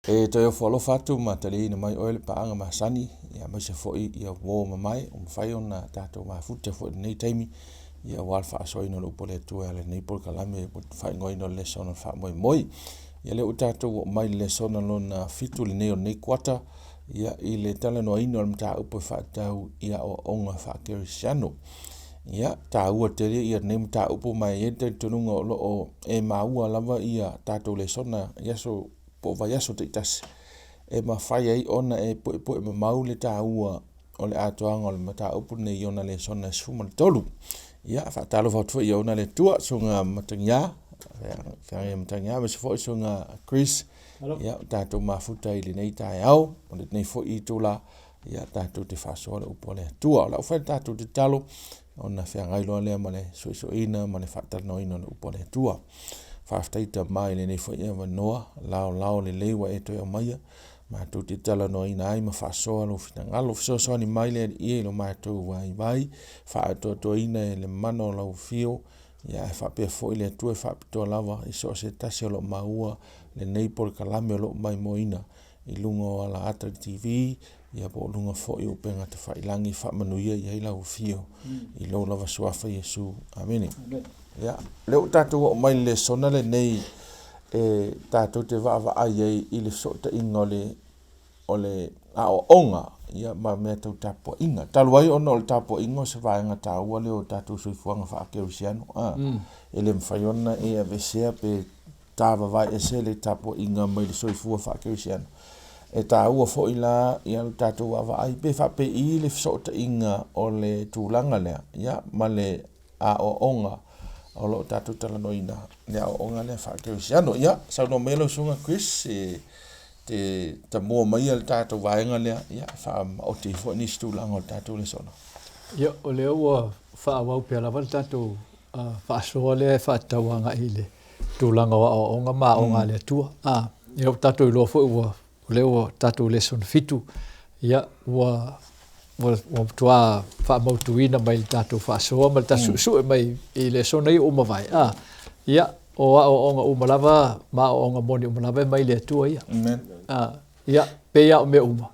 E toe ofo alofa atu ma taliaina mai oe le paaga masani, ia aemaise foi ia uo mamae ua mafai ona tatou mafuta foi i lenei taimi, ia aua le faasoaina o le upu a le Atua e ala i lenei polokalame ua faaigoaina o le Lesona o le Faamoemoe. Ia lea ua tatou oo mai i le lesona lona 7 lenei o lenei kuata, ia i le talanoaina o le mataupu e faatatau i aoaoga faakerisiano. Ia, taua tele ia lenei mataupu ma e i ai le talitonuga o lo o e maua lava ia tatou lesona i aso po o vaiaso taitasi e mafai ai ona e puepue mamau le taua o le atoaga o le mataupu lenei i ona lesona e 13. Ia, faatalofa atu foi i ona le Atua, susuga Matagia, feagai Matagia, aemaise foi susuga Chris, ia, o tatou mafuta i lenei taeao, o lenei foi itula, ia tatou te faasoa le upu a le Atua. O le a fai le tatou tatalo ona feagai loa lea ma le suesueina ma le faatalanoaina o le upu a le Atua. Faafetai Tama i lenei foi avanoa laolao lelei ua e toe aumaia matou te talanoaina ai ma faasoa lou finagalo. Fesoasoani mai le Alii e i lo matou vaivai, faaatoatoaina e le mana o lau afio, ia ae faapea foi le Atua e faapitoa lava i so o se tasi o lo o maua lenei polokalame o lo o maimoaina i luga o ala ata o le TV, ia po o luga foi o upega tafailagi, faamanuia i ai lau afio i lou lava suafa Iesu. Amene. Ia, lea ua tatou oo mai i le lesona lenei e tatou te vaavaai ai i le fesootaiga o le o le aoaoga ia ma mea tau tapuaiga. Talu ai ona o le tapuaiga o se vaega taua lea o tatou soifuaga faakerisiano, a, e le mafai ona e aveesea pe tavavae ese le tapuaiga mai le soifua faakerisiano. E taua foi la ia le tatou vaavaai pe faapei le fesootaiga o le tulaga lea ia ma le aoaoga o lo o tatou talanoaina le aoaoga lea faakerisiano. Ia, saunoa mai lau Susuga Chris e te tamua maia le tatou vaega lea, ia faamaoti ai foi nisi tulaga o le tatou lesona. Ia, o lea ua faaauau pea lava le tatou faasoa lea e faatatau agai i le tulaga o aoaoga ma aoga a le Atua. A, ia ua tatou iloa foi ua o lea ua tatou lesona 7, ia ua ua ua matua faamautuina mai le tatou faasoa ma le tatou suesue mai i lesona ia ua mavae. A, ia o aoaoga uma lava ma aoaoga moni uma lava e mai le Atua ia. Amen. A, ia pei lava o mea uma,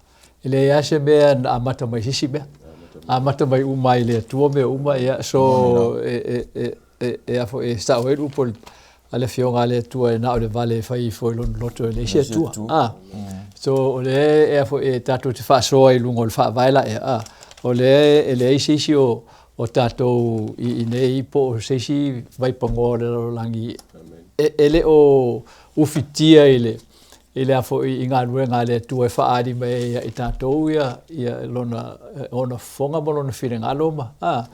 e leai lava se mea na amata mai i se isi mea. Amata mai uma lava i le Atua mea uma, ia so e e e e, e, a foi, e sao ai le upu a le Afioga a le Atua e na o le vale e fai ifo i lona loto e leai se Atua. A. So o lea e a foi e tatou te faasoa i luga o le faavae la ea. A. O lea e leai se isi o o tatou i inei po o se isi vaipanoa o le lalolagi e, e le o ufitia i le i le a foi i galuega a le Atua e faaali mai ai ia i tatou ia ia lona ona fofoga ma lona finagalo ma a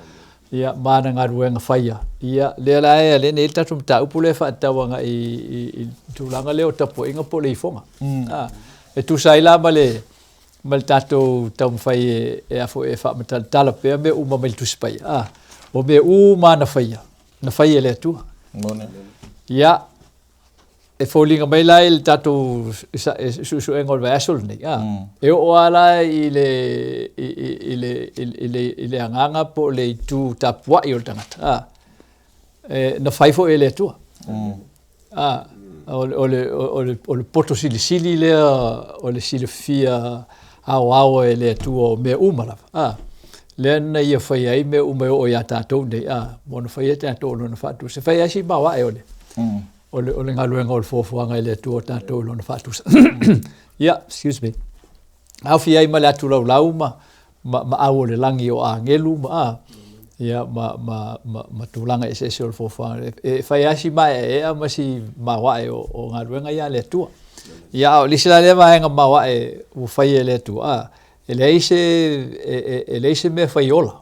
ia ma ana galuega faia. Ia lea la e lea nei le tatou mataupu lea e faatatau agai i, i, i tulaga lea o tapuaiga po o le ifoga. A, e tusa ai la ma le ma le tatou taumafai e, e a foi e faamatalatala pea mea uma mai le Tusi Paia. A, o mea uma na faia, na fai e le Atua. Moni. Ia, e foliga mai la i le tatou suesuega o le vaiaso lenei, a, e oo lava la i le, i, i, le, i, le, i le agaga po o le itu tapuai o le tagata, a, e, na fai foi e le Atua. A, o, o, le, o, le, o le poto silisili lea o le silafia aoao e le Atua o mea uma lava, a, lea na ia faia ai mea uma e oo iā tatou nei, a, ma ona faia tatou o lona faatusa. E fai lava si maoae o le, o le, o le galuega o le fuafuaga e le Atua o tatou i lona faatusa. Ia, excuse me. Aofia ai ma le atu laulau ma, ma, ma au o le lagi o agelu ma, a, ia, ma, ma, ma, ma tulaga eseese o le fuafuaga. E, e fai lava si maeaea ma si maoae o, o galuega ia a le Atua. Ia, a o le isi la lea vaega maoae ua fai e le Atua, a, e leai se, e, e, e leai se mea fai ola.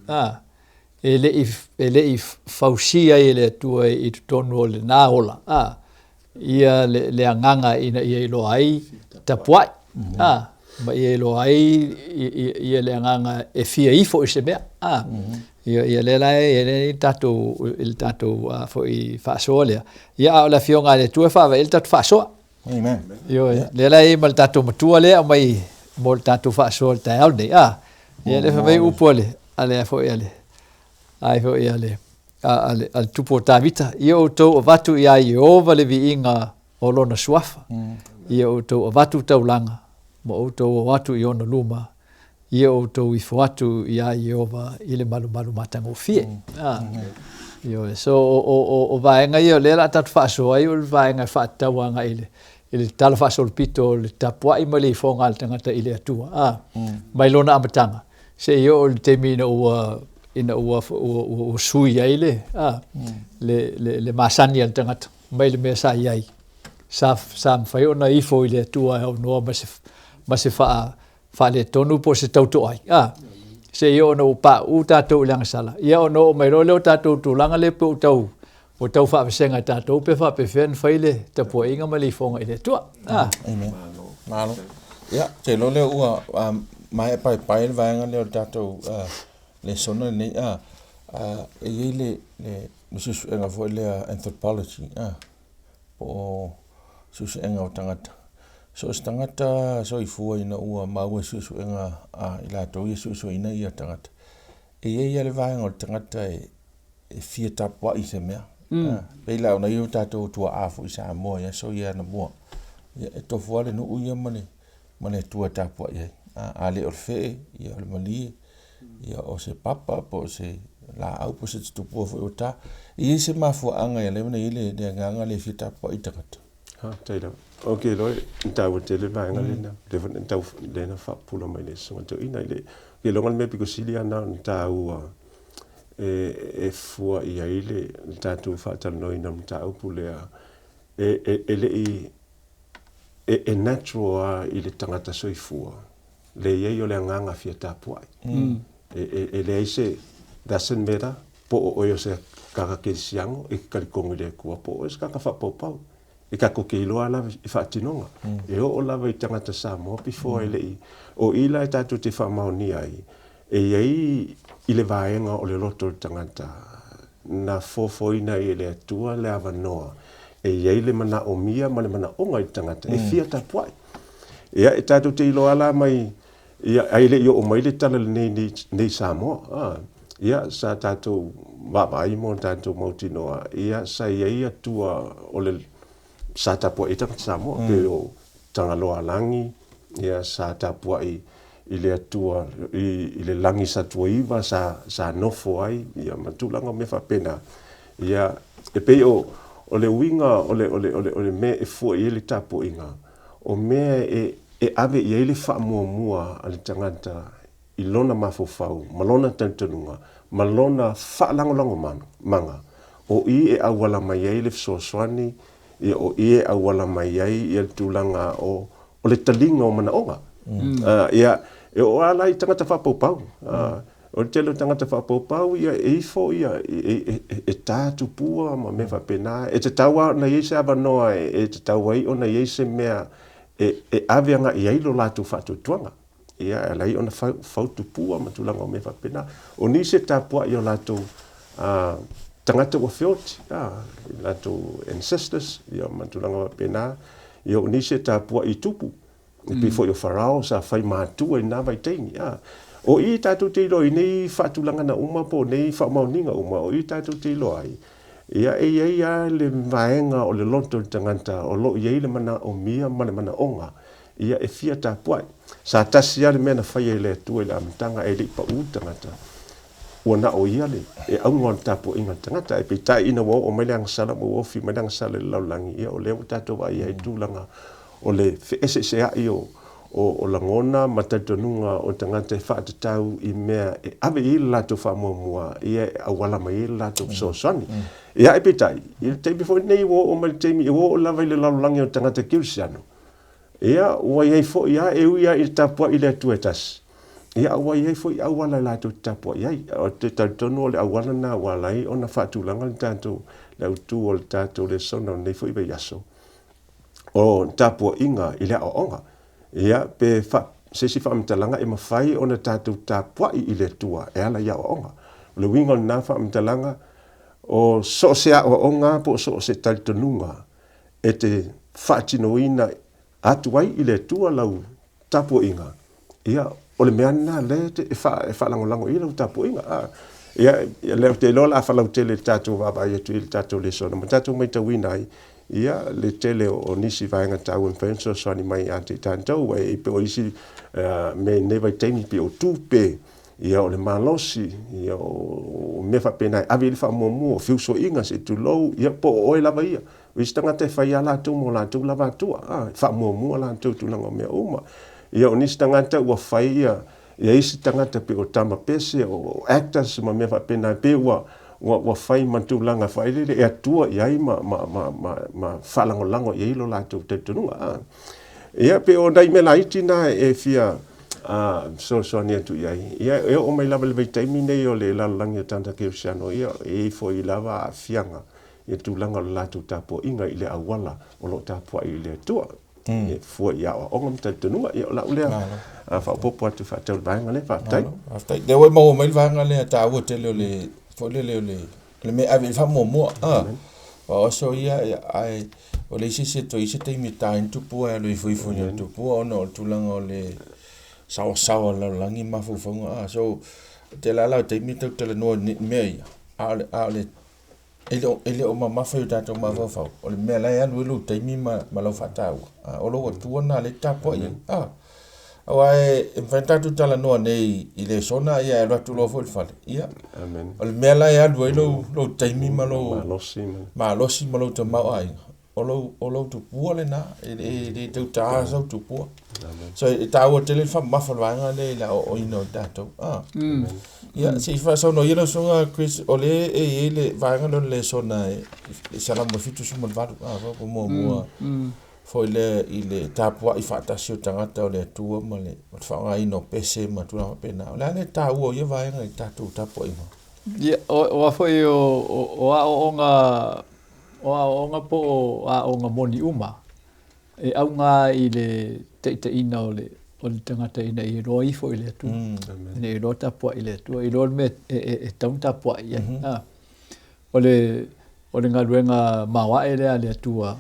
A, e le i, e le i fausia ai e le Atua i totonu o lena ola, a, ia le, le agaga ina ia iloa ai tapuai, a, ma ia iloa ai ia le agaga e fia ifo i se mea, a. Ia, ia lea la e i ai tatou, i le tatou foi faasoa lea. Ia, a o le Afioga a le Atua e faavae ai le tatou faasoa. Amen. Ioe, yeah. Lea la e i ai ma le tatou matua lea aumai mo le tatou faasoa i le taeao lenei. Ah, ia lea fai mai upu a le, a le foi a le, ai foi a le, a, a le, a le tupu o Tavita. Ia outou avatu iā Ieova le viiga o lona suafa. Ia outou avatu taulaga ma outou o atu i ona luma, ia outou ifo atu iā Ieova i le malumalu matagofie. A, ioe. So, o, o, o, o vaega ia o lea o le a tatou faasoa ai o le vaega e faatatau agai i le, i le tala faasolopito o le tapuai ma le ifoga a le tagata i le Atua, a, mai lona amataga seia oo i le taimi ina ua ina ua, ua, ua, ua sui ai le, a, le, le, le masani a le tagata mai le mea sa i ai. Sa, sa mafai ona ifo i le Atua e aunoa ma se, ma se faa, faaletonu po o se tautoai, a, seia oo ina ua pauu tatou i le agasala, ia ona oo mai loa lea o tatou tulaga lea pei ua tau, ua tau faavasega e tatou pe faapefea ona fai le tapuaiga ma le ifoga i le Atua. A. Amen. Malo. Ia, te iloa lea ua maea paepae le vaega lea o le tatou lesona lenei, a, e i ai le, le suesuega foi lea anthropology, a, po o suesuega o tagata. So o se tagata soifua ina ua maua i suesuega a i latou ia e suesueina ia tagata, e i ai lava le vaega o le tagata e fia tapuai i se mea. Mm. Pei la ona i o tatou tuaa foi i Samoa i aso ia anamua. Ia, e tofu lava le nuu ia ma le, ma le Atua e tapuai ai. A le o le fee, ia o le malie, ia o se papa po o se laau po o se tupua foi ua ta. E i ai se mafuaaga e ala ai ona i ai le, le agaga lea e fia tapuai tagata. Faafetai lava. Ou te iloa e taua tele le vaega lena, lea foi na tau lea na faapupula mai le Susuga Toeaina i le, ou te iloa o le mea pito sili lava lena ona taua e fua i ai le tatou faatalanoaina o le mataupu lea, e le i, e natural lava i le tagata soifua le i ai o le agaga fia tapuai. E leai se, doesn't matter po o oe o se tagata kerisiano e te talitonu i le Atua po o oe o se tagata faapaupau. E tatou te iloa lava i faatinoga. E oo lava i tagata Samoa before e le i, o i la e tatou te faamaonia ai, e i ai i le vaega o le loto o le tagata na fofoina ai e le Atua le avanoa e i ai le manaomia ma le manaoga i le tagata e fia tapuai. Ia, e tatou te iloa la mai, ia, ae le i oo mai le tala lenei nei i Samoa. A, ia, sa tatou vaavaai ma o tatou mautinoa, ia, sa i ai Atua o le, sa tapuai ai tagata Samoa, pei o Tagaloaalagi, ia, sa tapuai i le Atua, i le lagi Satuaiva sa, sa nofo ai, ia, ma tulaga o mea faapena. Ia, e pei o, o le uiga o le, o le, o le, o le mea e fua i ai le tapuaiga, o mea e, e ave i ai le faamuamua a le tagata i lona mafaufau ma lona talitonuga ma lona faalagolagomaga, o i e auala mai ai le fesoasoani, ia, o i e auala mai ai ia le tulaga o, o le taliga o manaoga. Ia, e oo lava la i tagata faapaupau. O le tele o tagata faapaupau, ia, e ifo ia, e ta tupua ma mea faapena. E tatau lava ona i ai se avanoa e tatau ai ona i ai se mea e ave agai i ai lo latou faatuatuaga. Ia, e ala ai ona fau tupua ma tulaga o mea faapena. O nisi e tapuai i o latou tagata ua feoti, i latou ancestors, ia, ma tulaga faapena. Ia, o nisi e tapuai i tupu, e pei foi o Farao sa fai matua i lena vaitaimi. O i tatou te iloa i nei faatulagaga uma po o nei faamaoniga uma, o i tatou te iloa ai, ia e i ai lava le vaega o le loto o le tagata o lo o i ai le manaomia ma le manaoga, ia e fia tapuai. Sa tasi lava le mea na faia e le Atua i le amataga e le i pau le tagata, ua na o ia le e auga o le tapuaiga a le tagata. Ae peitai ina ua oo mai le agasala ma ua ofi mai le agasala i le lalolagi, ia o lea ua tatou vaai ai i tulaga o le feeseeseai o, o, o lagona ma talitonuga o tagata e faatatau i mea e ave i ai le latou faamuamua, ia e auala mai ai le latou fesoasoani. Ia ae peitai, i le taimi foi lenei ua oo mai le taimi, ua oo lava i le lalolagi o tagata kerisiano, Ia, ua i ai foi lava, e ui lava i le tapuai i le Atua e tasi, ia, a ua i ai foi auala e latou te tapuai ai. Ou te talitonu o le auala lena ua ala ai ona faatulaga le tatou, le autu o le tatou lesona o lenei foi vaiaso, o tapuaiga i le aoaoga. Ia, pe fa, se isi faamatalaga e mafai ona tatou tapuai i le Atua e ala i aoaoga. O le uiga o lena faamatalaga, o so o se aoaoga po o so o se talitonuga e te faatinoina atu ai i le Atua lau tapuaiga, ia, o le mea lena lea e faalagolago i ai lau tapuaiga. Ia, lea ou te iloa o le a falautele i le tatou vaavaai atu i le tatou lesona ma tatou matauina ai, Ia, le tele o nisi vaega taua e mafai ona fesoasoani mai ia te i tatou, aua e pei o isi mea i lenei vaitaimi pei o tupe, ia o le malosi, ia o mea faapena e ave i ai le faamuamua, o feusuaiga se i tulou, ia po o oe lava ia. O isi tagata e fai lava latou ma o latou lava atua, a, e faamuamua latou i tulaga o mea uma. Ia o nisi tagata ua fai ia ia isi tagata pei o tama pese, o actors ma mea faapena, e pei ua ua ua fai ma tulaga foi lele e atua i ai ma ma ma ma ma faalagolago i ai lo latou talitonuga. A. Ia pei o nai mea laiti na e fia fesoasoani atu i ai. Ia e oo mai lava i le vaitaimi nei o le lalolagi o tagata kerisiano, ia e i ai foi lava aafiaga i le tulaga o le latou tapuaiga i le auala o lo o tapuai i le Atua. E fua i aoaoga ma talitonuga. Ia o lau lea faaopoopo atu faatatau i le vaega lea. Faafetai. Faafetai. Lea ua e maua mai le vaega lea taua tele o le foi lele o le mea e ave i ai le faamuamua. Aua o aso ia, ae o le isi se toe i ai se taimi e ta ai ni tupua e alu ifo ifo i tupua ona o le tulaga o le saoasaoa o le lalolagi ma mafaufauga. So, o le tele lava la o taimi e tau talanoa i mea ia, a o le E le o mamafa i o tatou mafaufau, o le mea la e alu ai lou taimi ma lau faataua, o lou Atua lena lea e te tapuai ai. Aua e mafai ona tatou talanoa nei i le lesona ae alu atu loa foi i le fale. Ia, o le mea la e alu ai lou taimi ma lou malosi ma lou tamaoaiga, o lou tupua lena, e le tau taina sou tupua. So e taua tele le faamamafa o le vaega lea i le aoaoina o tatou. Ia, se i faasaunoa ia lau Susuga Chris, o lea e i ai le vaega lea o le lesona i Salamo 78, a, muamua foi lea i le tapuai faatasi o tagata o le Atua ma le faaaogaina o pese ma tulaga faapena. O le a le taua o ia vaega i tatou tapuaiga? Ia, o a foi o aoaoga O aoaoga po o aoga moni uma e auga i le taitaiina o le o le tagata ina ia iloa ifo i le Atua, ina ia iloa tapuai i le Atua, iloa le mea e tatau ona tapuai i ai. A. O le o le galuega maoae lea a le Atua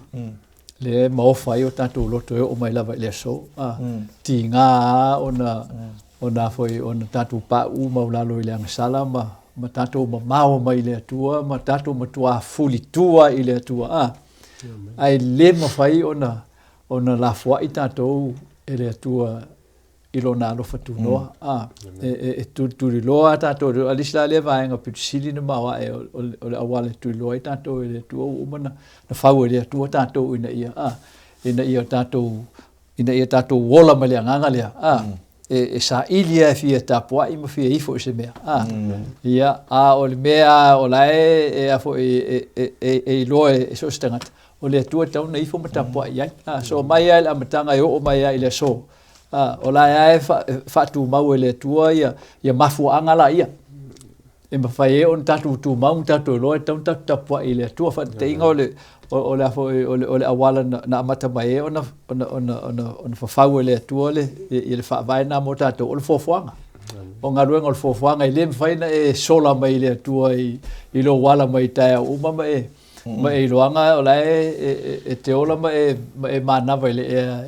lea e maofa ai o tatou loto e oo mai lava i le aso. A. Tiga lava ona ona foi ona tatou pauu maualalo i le agasala ma ma tatou mamao mai le Atua ma tatou matuā fulitua i le Atua, a, ae le mafai ona ona lafoai tatou e le Atua i lona alofa tunoa, a, e tulituliloa lava tatou, a o le isi la lea vaega pito sili ona maoae o le auala e tuliloa ai tatou e le Atua ua uma ona fau e le Atua tatou ina ia, a, ina ia tatou ina ia tatou ola ma le agaga lea, a, e saili lava e fia tapuai ma fia ifo i se mea, a. Ia, a o le mea lava o la e, a foi, e iloa e so o se tagata, o le Atua e tatau ona ifo ma tapuai i ai. A, so mai lava i le amataga e oo mai lava i le aso, a, o la e lava e faatumau e le Atua ia mafuaaga la ia. E mafai ai ona tatou tumau ma tatou iloa e tatau ona tatou tapuai i le Atua. Faataitaiga o le o le a foi o le o le auala na amata mai ai ona ona ona ona ona fafau e le Atua le ia le faavae lena mo tatou o le foafoaga. O galuega o le foafoaga e le mafai ona e sola mai i le Atua i lou ala mai taeao uma ma e ma e iloaga o la e te ola ma e manava i le ea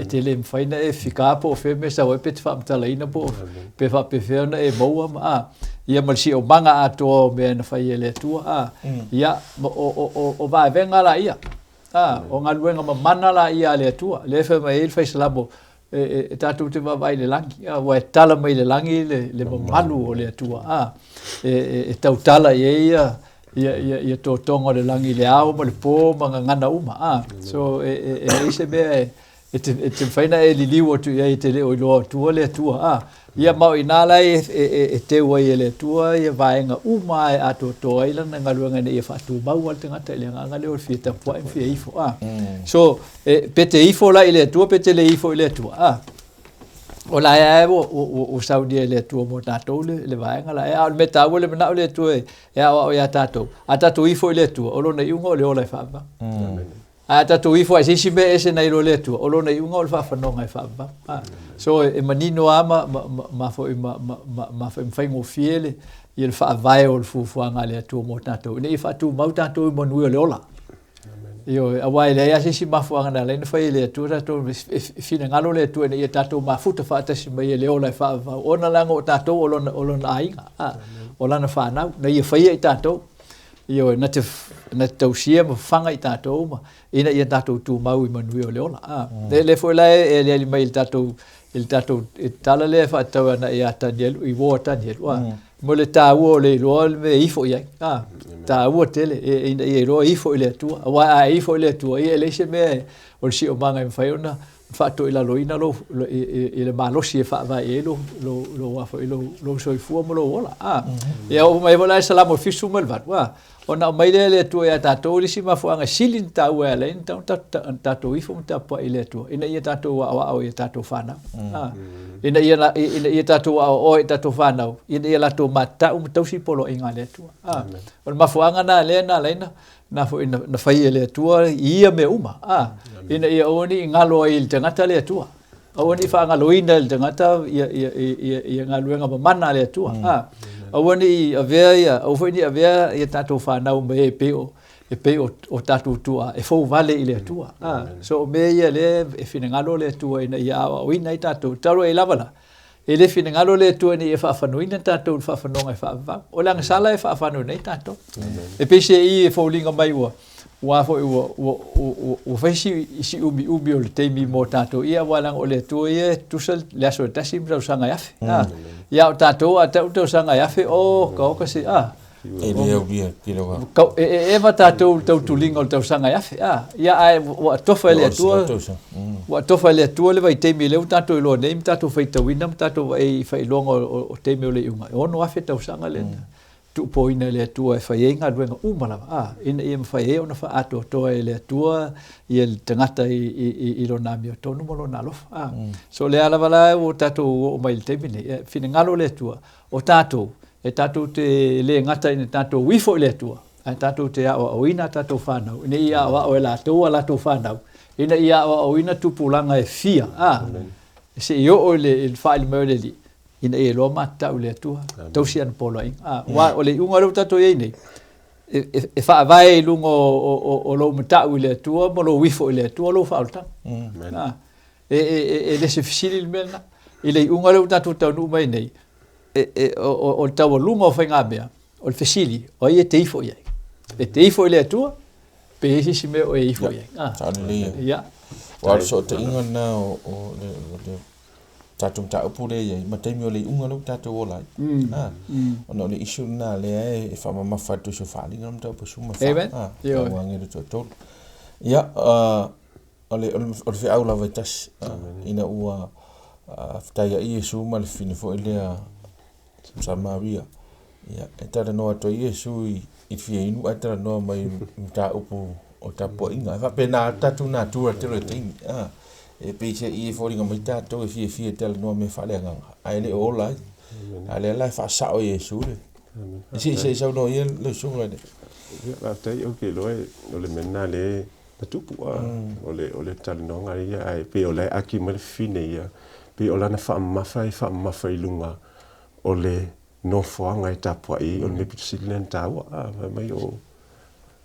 e te le mafai ona e fika po o fea mea e sau ai pe te faamatalaina po o pe faapefea ona e maua ma a ia ma le siomaga atoa o mea na fai e le Atua a ia o vavega la ia a o galuega mamana la ia a le Atua lea e fai mai ai le fai Salamo e tatou te vaavaai i le lagi, aua e tala mai le lagi le mamalu o le Atua, a, e tautala i ai ia totoga o le lagi i le ao ma le po ma gagana uma, a. So, e leai se mea e te mafai ona e liliu atu i ai e te le o iloa atua le Atua, a. Ia ma o i ina la e teu ai e le Atua ia vaega uma e atoatoa ai lana galuega ina ia faatumau lava le tagata i le agaga lea o le fia tapuai ma fia ifo, a. So, E, pe te ifo la i le Atua pe te le ifo i le Atua, a. O la e ua saunia e le Atua mo tatou le vaega la. A o le mea taua le manao o le Atua e aoao iā tatou. A tatou ifo i le Atua, o lona iuga o le ola e faavavau. Ae a tatou ifo lava i se isi mea ese nai lo le Atua, o lona iuga o le faafanoga e faavavau. A. So e manino lava ma foi ma faigofie le ia le faavae o le fuafuaga a le Atua mo tatou, ina ia faatumau tatou i manuia o le ola. Ioe, aua e leai lava se isi mafuaaga na ala ai ona fai e le Atua tatou, e finagalo le Atua ina ia tatou mafuta faatasi mai e le ola e faavavau, ona leaga o tatou o lona, o lona aiga, a, o lana fanau, na ia faia i tatou. Ioe, na te, na te tausia ma fafaga i tatou uma, ina ia tatou tumau i manuia o le ola. A, mm. Le foi la e aliali mai i le tatou, i le tatou i le tala lea e faatatau agai ia Tanielu, i uo a Tanielu, a, mm. mo le taua o le iloa le mea e ifo i ai. A, taua tele, e, ina ia iloa ifo i le Atua. Aua a ifo i le Atua, ia e leai se mea e, o le siomaga e mafai ona faatoilaloina lou, i le malosi e faavae i ai lou, lou, lou, a foi, lou, lou soifua ma lou ola. A, mm -hmm. Ia, oo mai foi la e Salamo 78, a, ona aumai lea e le Atua ia tatou le isi mafuaaga sili ona taua e ala ai ona tatou ifo ma tapuai i le Atua, ina ia tatou aoao i a tatou fanau. Mm. A, ina ia, ina ia tatou aoaoa i tatou fanau, ina ia latou matatau ma tausi poloaiga a le Atua. A, o le mafuaaga na lea na ala ai na, na foi na, na fai e le Atua i ia mea uma, a, ina ia aua ne i galo ai i le tagata le Atua. Aua ne i faagaloina e le tagata ia, ia, ia, ia galuega mamana a le Atua. Mm. A, aua ne i avea ia, aua foi ne i avea ia tatou fanau ma e pei o, e pei o, o tatou tuaa e fouvale i le Atua. A, so o mea ia lea e finagalo le Atua ina ia aoaoina ai tatou. Talu ai lava la, E le finagalo le Atua ina ia faafanuina tatou i le faafanoga e faavavau. O le agasala e faafanuina ai tatou. E pei se i e foliga mai ua ua foi ua ua ua, ua fai si, si umiumi o le taimi mo tatou ia aua leaga o le Atua ia e tusa le aso e tasi ma tausaga e afe. Mm. Ah, ia o tatou a tau tausaga e afe o ka oka se ah E le aulia ki rawa. Kau, e, e eva tatou le tautuliga o le tausaga e afe. A, ia ae ua atofa e le Atua, ua atofa e le Atua le vaitaimi lea ua tatou iloa nei ma tatou faitauina ma tatou vaai i faailoga o, o, o taimi o le iuga. E 6,000 tausaga lea mm. tuupoina e le Atua e fai ai galuega uma lava, a, ina ia mafai ai ona faaatoatoa e le Atua ia le tagata i, i, i, i lona amiotonu ma lona alofa. A, mm. So lea lava la ua tatou oo mai i le taimi nei, e finagalo le Atua, o tatou, e tatou te le gata ina tatou ifo i le Atua, ae tatou te aoaoina a tatou fanau, ina ia aoao e latou a latou fanau, ina ia aoaoina tupulaga e fia, a, se i oo i le, i le faaili mai o le Alii, ina ia iloa matatau i le Atua, tausi ana poloaiga. A, aua o le iuga lea ua tatou i ai nei, e, e, e faavae i luga o, o, o, o lou matau i le Atua ma lou ifo i le Atua lou faaolataga. A, e, e, e, e le se fesili le mea lena. I le iuga lea ua tatou taunuu mai nei, e, e, o, o, o le taualuga o faigamea, o le fesili, o ai e te ifo i ai? E te ifo i le Atua, pe i ai se isi mea o e ifo i ai? Ah. Sao lelei ia. Ia. Aua o le sootaiga lena o, o le, o le tatou mataupu lea e i ai, ma taimi o le iuga lea ua tatou ola ai. Mm. Ah. Mm. Ona o le issue lena lea e, e faamamafa atu i se faaaliga le mataupu e suma fa. Amen. Ah. Ioe. Ua toatolu. Ia, uh, O le, o le, o le feau lava e tasi, ina ua fetaiai Iesu ma le fafine foi lea Samaria. Ia, e talanoa atu ai Iesu i, i le fia inu ae talanoa mai i mataupu o tapuaiga. E faapena tatou natura tele o le taimi. A, e pei se i e foliga mai tatou e fiafia e talanoa mea faaleagaga, ae le o ola ai. A lea la e faasao e Iesu le, se i saunoa ia lau susuga i le. Ia, faafetai, ou te iloa o le mea lena lea na tupu a o le o le talanoaga ia ae pei o la e aki mai le fafine ia pei o lana faamamafa e faamamafa i luga o le nofoaga e tapuai ai o le mea pito sili lea na taua a fai mai o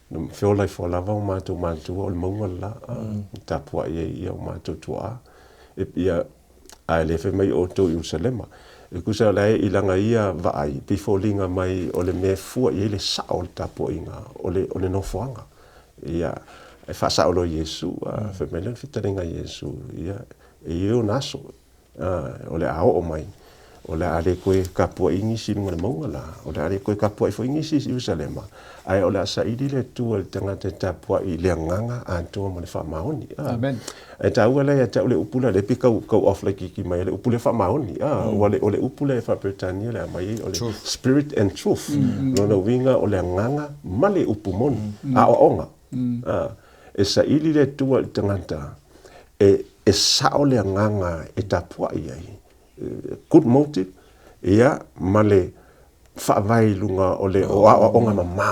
na feola ifo lava o matou matua o le mauga le la a tapuai ai ia o matou tuaa e ia ae le fai mai outou i Ierusalema. E tusa o la e i lana ia vaai, pei foliga mai o le mea e fua i ai le sao o le tapuaiga, o le, o le nofoaga. Ia, e faasao loa Iesu, a, fai mai lea o le fetalaiga a Iesu, ia, e i ai ona aso, a, o le a oo mai, o le a le toe tapuai nisi i luga o le mauga la, o le a le toe tapuai foi nisi i Ierusalema, Ae o le a saili le Atua i le tagata e tapuai i le agaga atoa ma le faamaoni. A. Amen. Ae taua la ia te au le upu lea, lea pei tau, tau off laitiiti mai ai le upu lea faamaoni. A, mm. Ua le, o le upu lea e faa-Peretania le aumai ai, o le Truth. spirit and truth. Mm. Lona uiga o le agaga ma le upu moni, mm. aoaoga. Mm. A, e saili le Atua i le tagata e, e sao le agaga e tapuai ai. Good motive, ia, ma le faavae i luga o le o aoaoga mamā.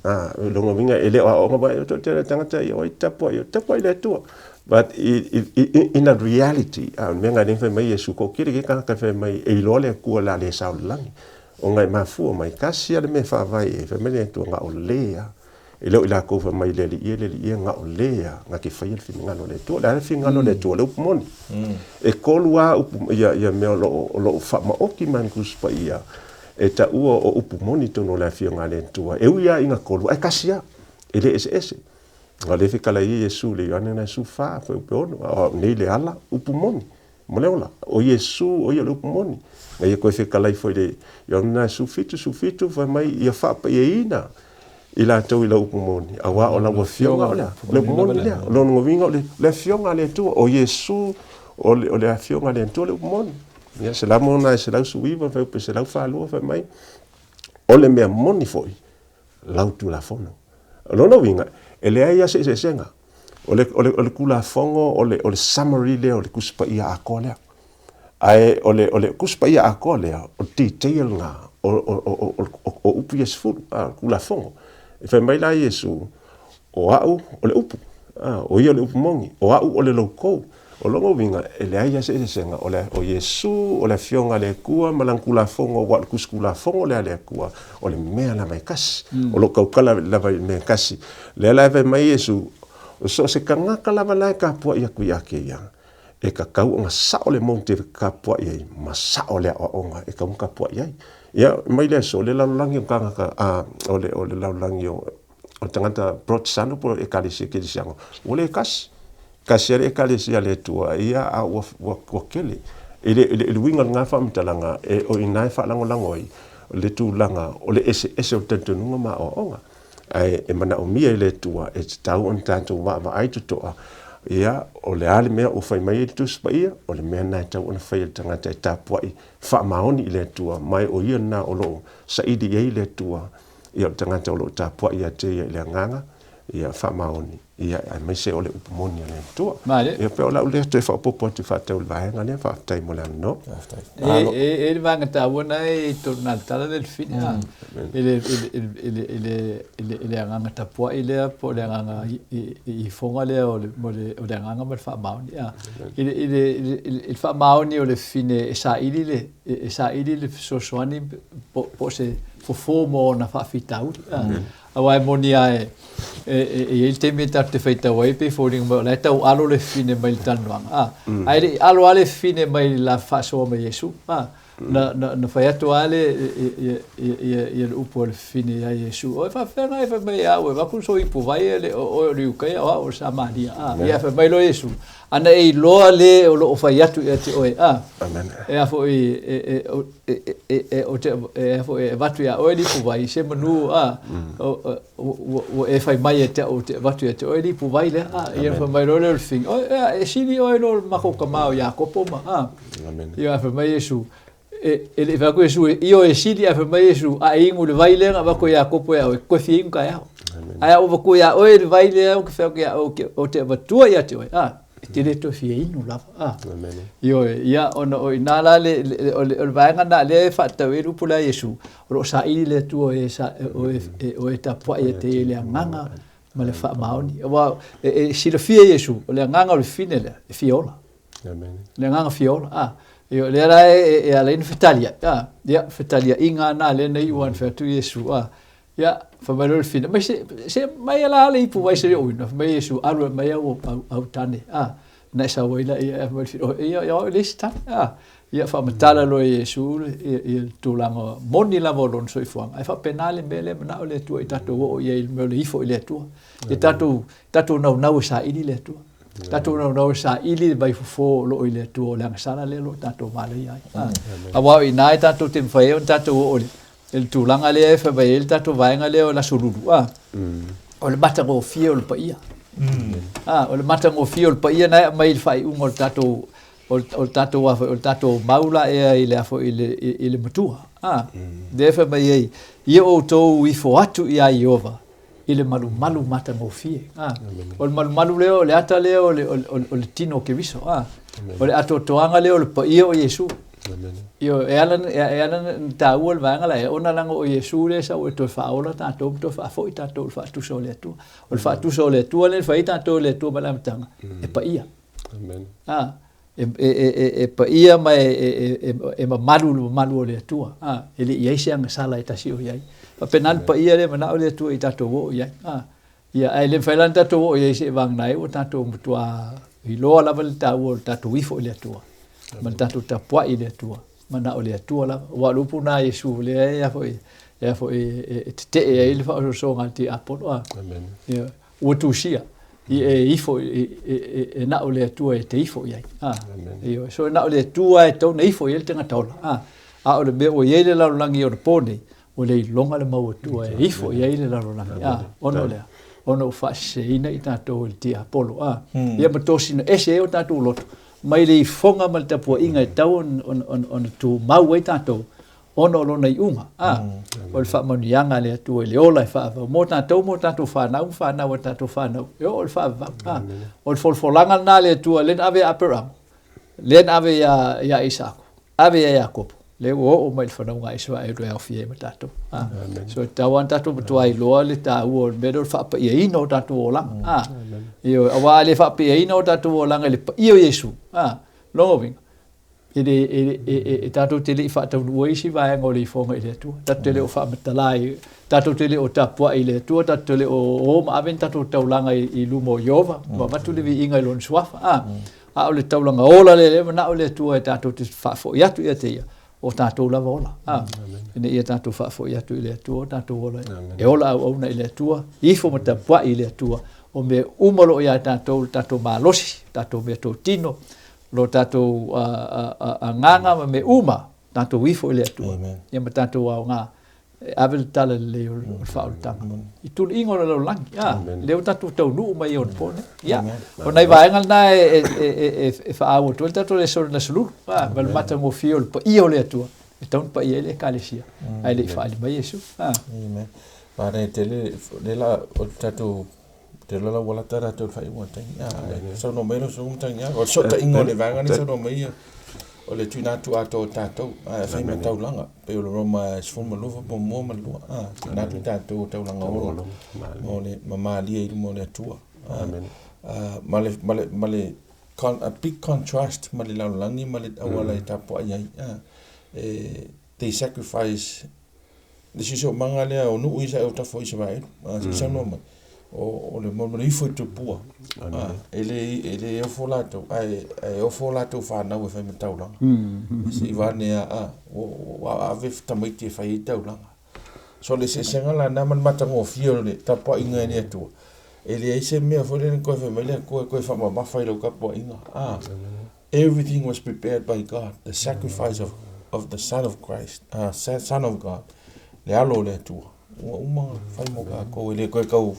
A, o lona uiga e le o aoaoga mai o toatele o tagata ia oi tapuai, o tapuai i le Atua. But in a reality, a o le mea lena lea na fai mai Iesu, toatele ke tagata e fai mai e iloa le Atua o le a le sao i le lagi. Ona e mafua mai, tasi lava le mea e faavae i ai, fai mai le Atua, na o le lava. E le o i latou fai mai le Alii e, le Alii e, na o le a na te faia le finagalo o le Atua. O le a le finagalo o le Atua? O le upu moni. E tolu lava upu, ia, ia mea o lo o, o lo o faamaoti mai le Tusi Paia E taua o upu moni i totonu o le Afioga a le Atua, e ui lava i gatolu, ae tasi lava, e le eseese. Aua o lea e fetalai ai Iesu i le Ioane na 14, fuaiupu e 6, o au nei le ala, upu moni, ma le ola. O Iesu, o ia o le upu moni. Na ia toe fetalai foi i le Ioane na 17, 17, fai mai, ia faapaiaina i latou i lau upu moni, auā o lau Afioga o le a? O le upu moni lea. O lona uiga o le Afioga a le Atua, o Iesu o le Afioga a le Atua le upu moni. Ia, Salamo na 119, fuaiupu 142, fai mai, o le mea moni foi, lau Tulafono. O lona uiga, e leai lava se eseesega. O le, o le, o le Tulafono, o le, o le summary lea o le Tusi Paia atoa lea. Ae o le, o le Tusi Paia atoa lea, o le detail lena o, o, o, o, o, o upu ia e 10, a, Tulafono. E fai mai la Iesu, o au o le upu, a, o ia o le upu moni, o au o le loutou. O lona uiga, e leai lava se eseesega, o le, o Iesu, o le Afioga a le Atua ma Lana Tulafono, aua o le Tusi Tulafono lea a le Atua, o le mea lava e tasi. O lo o tautala lava i le mea e tasi. O lea la e fai mai Iesu, o so o se tagata lava la e tapuai atu ia te ia, e tatau ona sao le motive e tapuai ai, ma sao le aoaoga e tatau ona tapuai ai. Ia, mai le aso, o le lalolagi o tagata, a, o le, o le lalolagi o, o tagata Protestant po o Ekalesia Kerisiano, ua le tasi. Tasi lava le Ekalesia a le Atua, ia, a ua, ua, ua tele. I le, i le, i le uiga o lena faamatalaga, e, o i ina e faalagolago ai le tulaga o le eseese o le talitonuga ma aoaoga. Ae e manaomia e le Atua e tatau ona tatou vaavaai totoa, ia, o le a le mea ua fai mai ai le Tusi Paia, o le mea lena e tatau ona fai e le tagata e tapuai faamaoni i le Atua, ma o ia lena o lo o saili i ai le Atua, ia o le tagata o lo o tapuai ia te ia i le agaga, ia faamaoni, ia aemaise o le upu moni a le Atua. Male. Ia pei o lau lea toe faaopoopo atu faatatau i le vaega lea, faafetai mo le avanoa. Faafetai. E e e le vaega taua na e i tonu na le tala lea i le fili a. I le i le i le i le i le i le agaga tapuai lea po o le agaga i i ifoga lea o le mo le o le agaga ma le faamaoni a. I le i le i le faamaoni o le fine e saili le e saili le fesoasoani po o se fofo mo ona faafitauli. Aua e moni lava e i ai le taimi e tatou te faitau ai pei e foliga mai o la e tau alo le fine mai le talanoaga, ae le i alo lava le fine mai le la faasoa ma Iesu. Na fai atu lava le ia le upu a le fine ia Iesu, Oi faafefea ona e fai mai ia au e avatu sou ipuvai e le o oe o le Iukaia o au o le Samaria. Ia fai mai loa Iesu, Ana e iloa le o lo o fai atu ia te oe, a, e a foi, e, e, e, e, o te, e a foi, e avatu iā oe le ipuvai, se manu, a, ua e fai mai ia te au ou te avatu ia te oe le ipuvai lea, a, ia fai mai loa lea o le fefine, oi, ea, e sili oe i lo le matou tama o Iakopo ma, a, ia fai mai Iesu, e, e le i fai atu Iesu, ioe e sili, ae fai mai Iesu, a e inu i le vai lea na avatu e Iakopo ia oe, e toe fia inu taeao. Ae a ou avatua iā oe le vai lea ou te fai atu iā oe, ou te avatua ia te oe, a, e te le toe fia inu lava. A. Ioe, ia, ona o i inā la le, le, o le, o le vaega lena lea e faatatau ai le upu lea a Iesu, o lo o saili le Atua e, o e, o e tapuai ia te ia i le agaga ma le faamaoni. Aua e, e silafia e Iesu, o le agaga o le fine lea, e fia ola. Le agaga fia ola. A, ioe, lea la e, e ala ai ona fetaliai. A, ia, fetaliaiga lena lea na iu ai ona fai atu Iesu, a, ia, fai mai loa le fine, mai se, se mai la le ipu vai se o ina, fai mai Iesu, alu e mai au, au, au tane, a, na e sau ai laia, fai mai le fine, o, ia, ia, o le isi tane, a, ia, faamatala loa e Iesu ia, ia le tulaga moni lava o lona soifuaga, ae faapena le mea lea e manao le Atua i tatou oo i ai i le mea o le ifo i le Atua. Ia tatou, tatou naunau e saili le Atua. Tatou naunau e saili le vaifofo o lo o i le Atua o le agasala lea o lo o tatou malaia ai. Aua o i ina e tatou te mafai ai ona tatou oo i le tulaga lea e fai mai ai le tatou vaega lea o le Aso Lulu, a, o le matagofie o le paia. A, o le matagofie o le paia na e aumai i le faaiuga o le tatou o le tatou a foi, o le tatou mau la ea i le a foi i le i le matua. A, lea e fai mai ai, ia outou ifo atu iā Ieova i le malumalu matagofie. A, o le malumalu lea, o le ata lea o le, o, o, o le tino o Keriso. A, o le atoatoaga lea o le paia o Iesu. Ioe, e ala, e ala na taua le vaega la, e ona leaga o Iesu lea e sau e toe faaola tatou ma toe faafoi tatou i le faatusa o le Atua. O le faatusa o le Atua lea na fai ai tatou e le Atua mai le amataga, e paia. Amen. A, e, e, e, e paia ma e, e, e, e mamalu i le mamalu o le Atua. A, e le i ai se agasala e tasi o i ai. Faapena le paia lea e manao le Atua i tatou oo i ai. A, ia, ae le mafai la ona tatou oo i ai seiavagana ai ua tatou matuā iloa lava le taua o le tatou ifo i le Atua ma le tatou tapuai i le Atua. Ma na o le Atua lava. Aua o le upu lena a Iesu lea e a foi e a foi e tetee ai le faaosoosoga a le tiapolo a. Amen. Ioe. Ua tusia i e ifo e na o le Atua e te ifo i ai. A. Ioe. So e na o le Atua e tatau ona ifo i ai le tagata ola. A. A o le mea ua i ai le lalolagi i ona po nei, ua le iloga le mau Atua e ifo i ai le lalolagi. A. Ona o le a? Ona ua faaseseina i tatou e le tiapolo. A. Ia ma tosina ese ai o tatou loto mai le ifoga ma le tapuaiga e tatau ona tumau ai tatou ona o lona iuga. A, o le faamanuiaga a le Atua i le ola e faavavau mo tatou ma o tatou fanau ma fanau a tatou fanau e oo i le faavavau. A, o le folafolaga lena a le Atua lea na ave ia Aperamo, lea na ave ia Isaako, ave ia Iakopo, lea ua oo mai i le fanauga a Isaraelu e aofia ai ma tatou. A, so e tatau lava ona tatou matua iloa le taua o le mea lea o le faapaiaina o tatou olaga. A, ioe, aua a le faapaiaina o tatou olaga i le paia o Iesu, a, lona uiga, e le, e, e, e, e tatou te le i faataunuu ai isi vaega o le ifoga i le Atua. Tatou te le o faamatala i, tatou te le o tapuai i le Atua, tatou te le o o ma ave ni tatou taulaga i luma o Ieova, ma avatu le viiga i Lona Suafa. A, a o le taulaga ola lea, lea e manao le Atua e tatou te faafoi atu ia te Ia, o tatou lava ola. A, ina ia tatou faafoi atu i le Atua o tatou ola e ola auauna i le Atua, ifo ma tapuai i le Atua, o mea uma o lo o ia tatou, le tatou malosi, tatou meatotino, lo tatou agaga ma mea uma, tatou ifo i le Atua, ia ma tatou aoga e ave le tala lelei o le faaolataga i tuliiga o le lalolagi. A, lea ua tatou taunuu mai i ona po nei. Ia, o nai vaega lena e faaauau atu ai le tatou lesona i le Aso Lulu, a, ma le matagofie o le paia o le Atua, e tatau ona paia ai le Ekalesia, ae le i faaali mai Iesu. A. Amen. Manaia tele lea la o le tatou te iloa la ua lata tatou i le faaiuga o le taimi. A, saunoa mai lau Susuga Matagi, o le fesootaiga o le vaega lea saunoa mai ia, o le tuuina atu atoa o tatou, ae fai ma taulaga, pei o le Roma 12 muamua ma le lua, a, tuuina atu tatou o taulaga ola mo le ma malie i luma o le Atua. A, ma le, ma le, ma le, a big contrast ma le lalolagi ma le auala e tapuai ai, a, e, they sacrifice le siosiomaga lea o nuu ia sa e o tafa o Isaraelu, a, se i saunoa mai, o le mo le ifo i tupua, a, e le, e le ofo latou, ae, ae ofo latou fanau e fai ma taulaga. Se i vane a, a, ua ave tamaiti e fai ai taulaga. So le eseesega la na ma le matagofie o le tapuaiga e le Atua, e leai se mea foi lele toe fai mai le Atua e toe faamamafa i lau tapuaiga, a. Everything was prepared by God, the sacrifice of, of the Son of Christ, Son of God, le alo o le Atua. Ua uma ona fai mo tatou, e le toe tau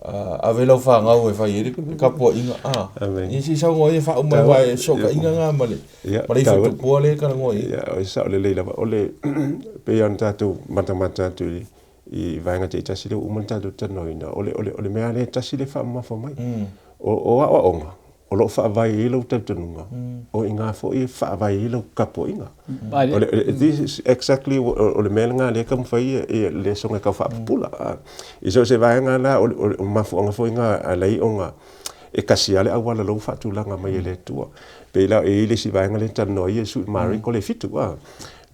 ave lau fanau e fai ai le tapuaiga. Ah, ia se i saunoa ia faauma aua e fesootaiga na ma le ma le ifo tupua lea e talanoa i ai. Ia, o sao lelei lava. O le pei ona tatou matamata atu i i vaega taitasi lea ua uma ona tatou talanoaina, o le, o le, o le mea lava lea e tasi lea e faamamafa mai. O, o aoaoga, o lo o faavae ai lou talitonuga, o i ina foi e faavae ai lau tapuaiga. O le, this is exactly o le mea lena lea e taumafai e le soona tau faapupula. I so o se vaega la, o le mafuaaga foi lena e ala ai ona e tasi lava le auala o la ua faatulaga mai e le Atua. Pei la e i ai le isi vaega lea e talanoa ai Iesu i Mariko le 7,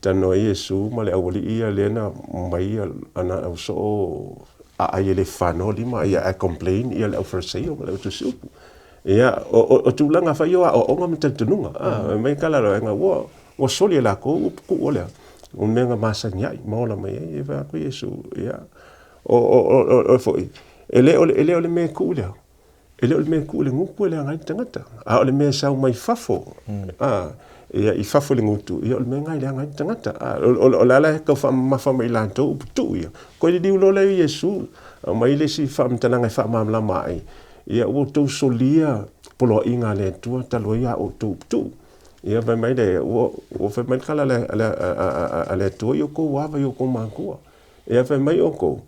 talanoa ai Iesu ma le aualii ia lea na mai ana au soo aai e le fano lima, ia ae complain ia le au Fariseio ma le au tusi upu. Ia, o tulaga foi ia o aoaoga ma talitonuga. A, mai kala loa ega ua ua soli e lakou upu kuu o lea. O mea na masani ai ma ola mai ai e fai atu Iesu, ia, o o o o foi, e le o le e le o le mea e kuu lea. E le o le mea e kuu i le gutu e leaga ai le tagata. A o le mea e sau mai fafo, a, ia, i fafo i le gutu, ia o le mea lena e leaga ai le tagata. A, o o le ala e tau faamamafa mai i latou upu tuu ia. Koe liliu loa lea i Iesu, aumai le isi faamatalaga e faamalamalama ai, Ia ua outou solia poloaiga a le Atua talu ai a outou uputuu. Ia fai mai le, ua, ua fai mai le tala a le, a le Atua i outou ava i outou matua. Ia fai mai outou,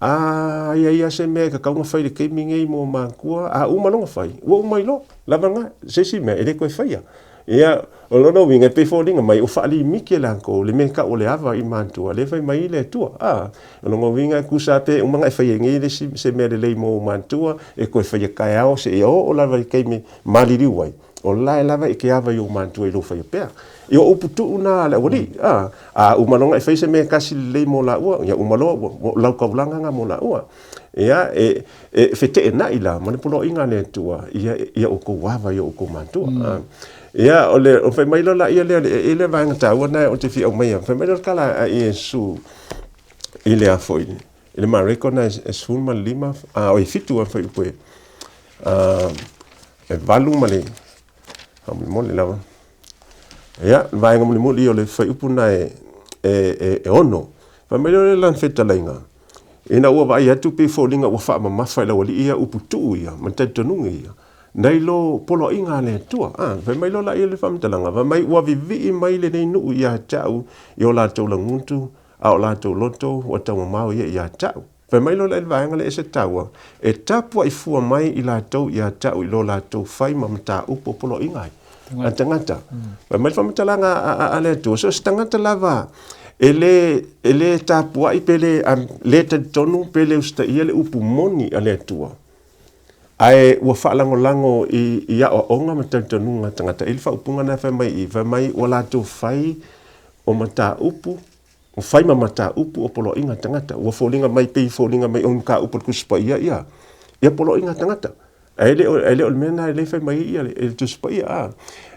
a i ai lava se mea e tatau ona fai i le taimi nei mo matua, a uma loa ona fai, ua uma ai loa. Lava lena, se isi mea e le toe faia. Ia, o lona uiga, e pei e foliga mai ua faalimiti e latou le mea e tau o le ava i matua, lea e fai mai ai le Atua. A, o lona uiga e tusa lava pe uma ona e faia nei le isi se mea lelei mo ou matua, e toe faia taeao seia oo lava i le taimi e maliliu ai. O la e lava i ke ava i ou matua i lou faia pea. Ia o upu tuu na a le aualii, a, a uma loa ona e fai se mea e tasi lelei mo laua, ia uma loa ua, ua lau taulaga na mo laua. Ia, e, e feteenai la ma le poloaiga a le Atua, ia, ia outou ava i o outou matua. A, ia, o le, o fai mai loa laia lea, e i ai le vaega taua lena ou te fia aumaia. Fai mai loa le tala a Iesu i le a foi, i le Mareko lena e 15, a, oi, 7 a fuaiupu e, a, e 8 ma le, faamolemole lava. Ia, le vaega mulimuli o le fuaiupu lena e, e, e, e 6. Fai mai loa lana fetalaiga, ina ua vaai atu pei foliga ua faamamafa i le aualii ia upu tuu ia ma talitonuga ia, nai lo poloaiga a le Atua. A, fai mai loa laia le faamatalaga, fai mai ua vivii mai lenei nuu ia te au i o latou lagutu, a o latou loto ua taumamao ia ia te au. Fai mai loa la i le vaega lea e ese taua, e tapuai fua mai i latou ia te au i lo latou fai ma mataupu o poloaiga ai a tagata. Fai mai le faamatalaga a le Atua, so o se tagata lava e le, e le tapuai pe le, le talitonu pe le usitaia le upu moni a le Atua, ae ua faalagolago i aoaoga ma talitonuga a tagata. E i ai le faaupuga lena e fai mai i i, fai mai ua latou fai o mataupu Ua fai ma mataupu o poloaiga tagata. Ua foliga mai pei foliga mai o ni mataupu a le Tusi Paia ia, ia poloaiga tagata. Ae le o, ae le o le mea lena lea e fai mai ai ia le, le Tusi Paia. A.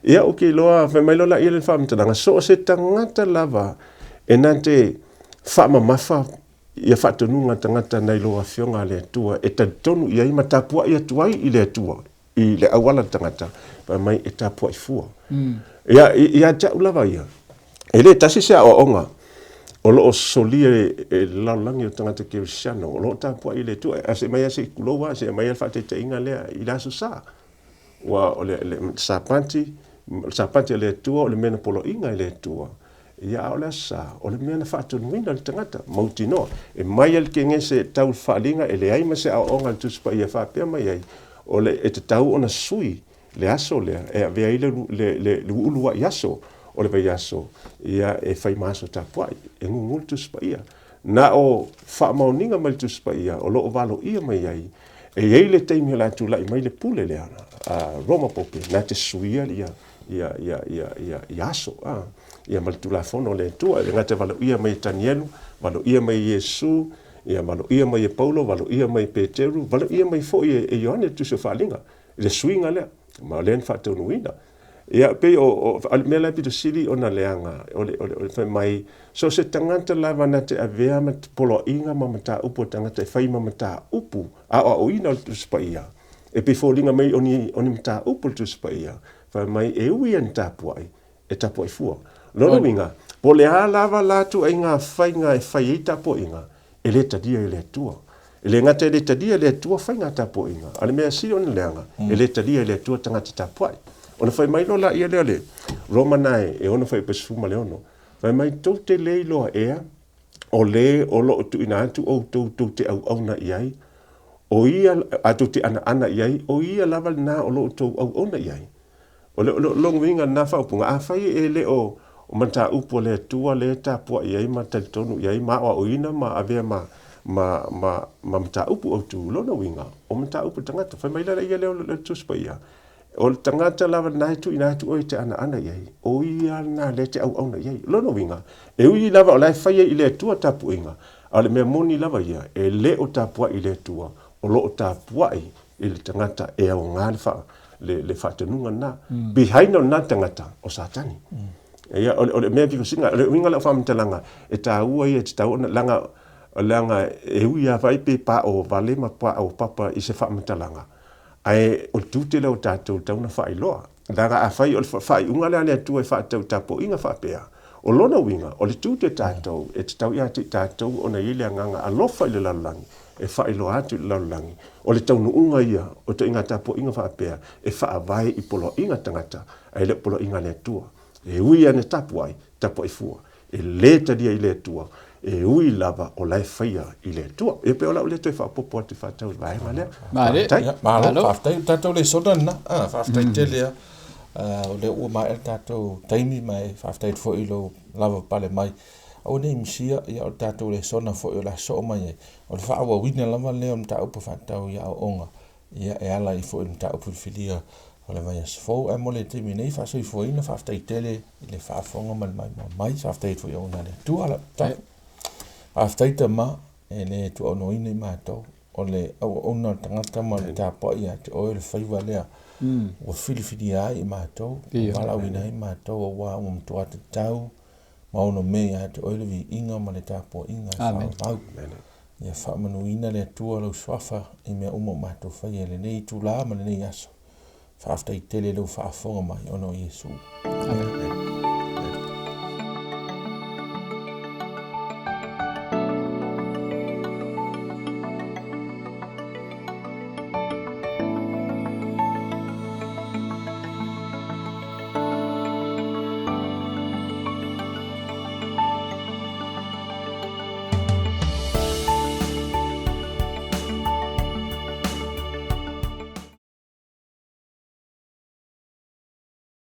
Ia ou te iloa, fai mai loa laia le faamatalaga, so o se tagata lava e na te faamamafa ia faatonuga tagata nai lo Afioga a le Atua e talitonu i ai ma tapuai atu ai i le Atua i le auala le tagata, fai mai e tapuai fua. Ia, ia te au lava ia, e le tasi se aoaoga o lo o solia e le lalolagi o tagata kerisiano, o lo o tapuai i le Atua. A se mai lava se i tulou lava, se i aumai lava le faataitaiga lea i le Aso Sa. Ua o le, le Sapati, o le Sapati a le Atua, o le mea na poloaiga e le Atua. Ia, a o le Aso Sa, o le mea na faatonuina e le tagata, mautinoa. E mai lava le kegese e tau i le faaaliga, e leai ma se aoaoga a le Tusi Paia e faapea mai ai, o le, e tatau ona sui le aso lea e avea ai le, le, le, le uluai aso o le vaiaso, ia, e fai ma aso tapuai, e gugu le Tusi Paia. Na o faamaoniga mai le Tusi Paia o lo o valoia mai ai, e i ai le taimi o le a tulai mai le pule lea a Roma Pope, na te suia ia, ia, ia, ia, ia, ia aso, a, ia ma le Tulafono a le Atua. E le gata e valoia mai e Tanielu, valoia mai e Iesu, ia valoia mai e Paulo, valoia mai e Peteru, valoia mai foi e Ioane le Tusi o Faaaliga, i le suiga lea, ma o lea na faataunuuina. Ia, pei o, o, o le mea la e pito sili ona leaga, o le, o le, o le fai mai, so o se tagata lava na te avea ma poloaiga ma mataupu a tagata e fai ma mataupu aoaoina o le Tusi Paia, e pei foliga mai o ni, o ni mataupu o le Tusi Paia, fai mai e ui lava ina tapuai, e tapuai fua. Lona uiga, po o le a lava la ituaiga faiga e fai ai tapuaiga, e le talia e le Atua. E le gata e le talia e le Atua faiga tapuaiga, a o le mea sili ona leaga, e le talia e le Atua tagata tapuai. Ona fai mai loa laia lea o le Roma na e 6 fuaiupu 16, fai mai, Tou te le iloa ea, o le o lo o tuuina atu outou tou te auauna i ai, o ia, a tou te anaana i ai, o ia lava lena o lo o outou auauna i ai. O le lona uiga o lena faaupuga, afai e le o mataupu a le Atua lea e tapuai ai ma talitonu i ai ma aoaoina ma avea ma, ma, ma, ma mataupu autu, lona uiga, o mataupu a le tagata. Fai mai la ia lea o le Tusi Paia, o le tagata lava lena e tuuina atu oe e te anaana i ai, o ia lena lea e te auauna i ai. Lona uiga, e ui lava o la e fai ai i le Atua tapuaiga, a o le mea moni lava ia, e le o tapuai i le Atua, o lo o tapuai i le tagata e aoga le, fa, le, le faatonuga lena. Behind o lena tagata, o Satani. Ia, o le, o le mea pito sili, o le uiga o lau faamatalaga, e taua ia, e tatau ona, leaga, leaga e ui lava fai pe pao vale ma pao papa i se faamatalaga, ae o le tiute lea o tatou e tatau ona faailoa. Leaga afai o le faaiuga lea a le Atua e faatatau i tapuaiga faapea, o lona uiga, o le tiute tatou, e tatau ia te i tatou ona i ai le agaga alofa i le lalolagi, e faailoa atu i le lalolagi, o le taunuuga ia o ituaiga tapuaiga faapea e faavae i poloaiga tagata, ae le o poloaiga a le Atua. E ui lava ina tapuai, tapuai fua. E le talia i le Atua, e ui lava o la e faia i le Atua. Ia pei o lau lea toe faaopoopo atu e faatatau i le vaega lea. Faafetai. Ia, malo, faafetai. O le tatou lesona lena. Faafetai tele lava. O lea ua maea le tatou taimi ma e faafetai atu foi i lou lavapapale mai. Aua ne i misia, ia o le tatou lesona foi o le a sosoo mai ai, o le faaauauina lava lea o mataupu faatatau i aoaoga, ia e ala ai foi i le mataupu filifilia o le vaiaso fou. Ae mo le taimi nei, faasoifuaina, faafetai tele i le faafofoga ma le maimoa mai. Faafetai atu foi i auauna a le Atua. La, faafetai Tama e le tuuaunoaina i matou. O le auauna o le tagata ma le tapuai ia te oe le faiva lea ua filifilia ai i matou, ua valaauina ai matou, aua ua matua tatau ma onomea ia te oe le viiga ma le tapuaiga e faavavau. Ia faamanuina le Atua lou suafa i mea uma o matou faia i lenei itula ma lenei aso. Faafetai tele i lou faafofoga mai ona o Iesu. Amen.